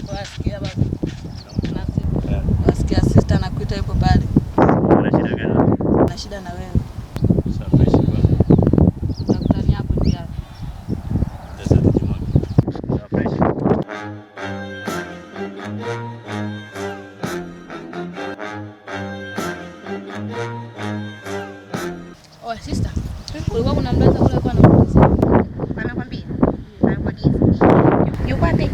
Wasikia baba. Wasikia sister anakuita yupo pale. Ana shida gani? Ana shida na wewe. Sasa fresh bwana. Tutakutania hapo njiani. Sasa tujimwage. Sasa fresh. Oh, sister. Kulikuwa kuna mlaza kule alikuwa anakuuliza. Amekwambia? Amekuagiza. Yuko wapi?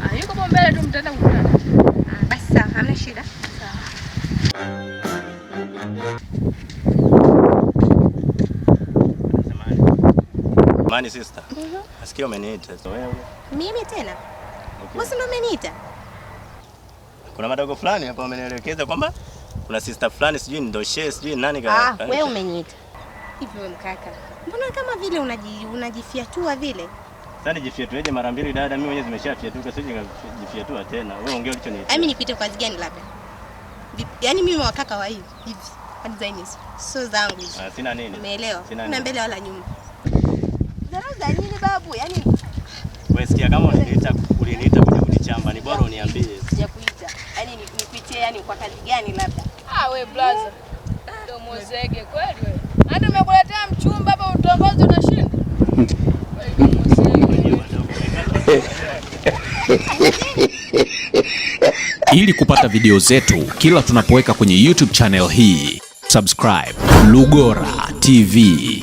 Ah, yuko hapo mbele tu mtaenda kukutana. Ah, basi sawa, hamna shida. Samahani. Mani sister. Nasikia umeniita. So wewe. Mimi tena? Okay. Wewe si ndio umeniita? Kuna madogo fulani hapa wamenielekeza kwamba kuna sister fulani sijui ndoshe sijui nani ka. Ah, wewe umeniita. Hivi wewe mkaka, mbona kama vile unajifiatua vile? Sasa nijifiatueje mara mbili dada, mimi mwenyewe zimeshafiatuka, sije nikajifiatua tena. Wewe ongea ulichoniita. Mimi nikuite kwa kazi gani labda? Yaani mimi wakaka wa hivi hivi. Kwa design hizo. Sio zangu hizo. Ah, sina nini. Umeelewa? Sina Kuna nini. mbele wala nyuma. Dharau za nini babu? Yaani Wewe sikia, kama uliniita kuja kunichamba, ni bora uniambie. sijakuita. Yaani nikuitie yani kwa kazi gani labda? Ah, we blaza. Ndio mozege kweli wewe. Hata umekuletea mchumba hapa utongozi unashinda. Wewe ndio mozege. Ili kupata video zetu kila tunapoweka kwenye YouTube channel hii, subscribe Lugora TV.